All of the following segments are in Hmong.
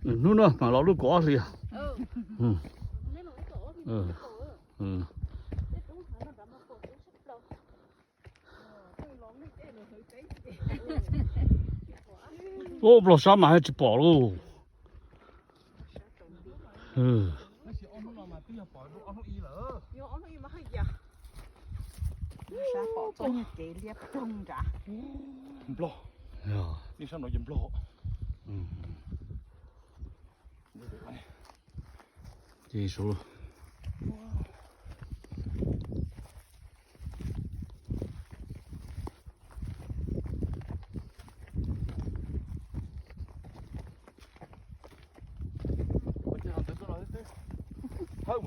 Hnub no mam los lub kaum ob hlis. Ub, nplog sab mas tsis pom lauj. Nplog. Nplog. Ces saud. Thaum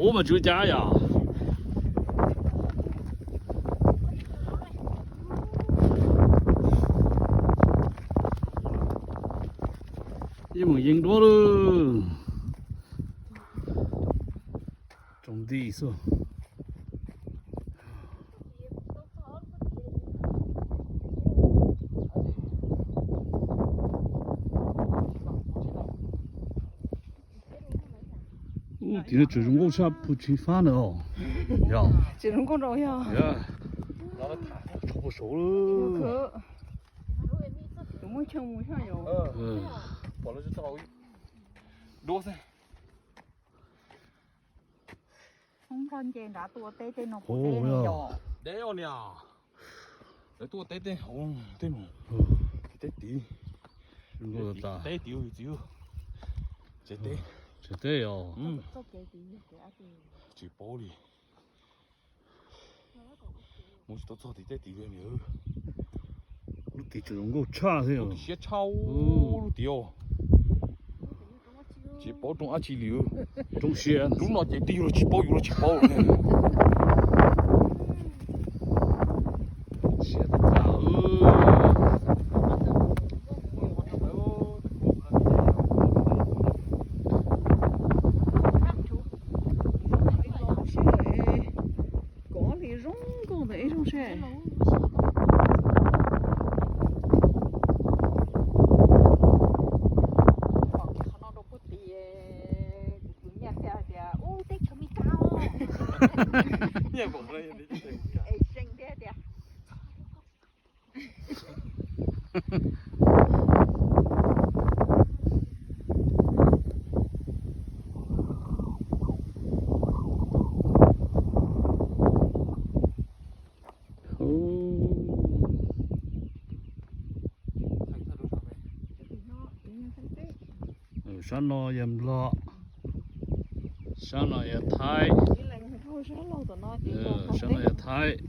ub mas tsis ua cas yom. Yeej mus yees dua lawm. Tsaus nti xwb. Ub, tim no tseem zoo nkauj tshaj phu tsis fab na os. Yog. Tseem zoo nkauj rau yog. Yog. Tshov puag saud lawm. Tus muaj chaw mus xyov yog. Pom lawv tsis tau dua xwb. Hmoob Nplog nce nrad tuaj teb tej no puas deb ne yom? Deb os niam. Lawv tuaj teb tej hauv tej no. Teb tid. Teb tid txiv. Tsev teb. Tsev teb os. Tsis paub li. Mus tsis tau txog tim teb tid li. Lub tid tseem zoo nkauj tshaj thiab. Lub tid siab tshaj lub tid os. Tsis paub roob dab tsi li. Roob siab. Lub no ces twb yus los tsis paub yus los tsis paub. Siab tas. Kaum ob hlis zoo nkauj ntawm ib zaug seb. Pom kiag qhov no rau puag tid, kuv tus nyiaj thiaj hais tias ub teb chaws Meskas os. Es zeeg thiab tias. Sab no yog Nplog, sab no yog Thaib, sab no yog Thaib.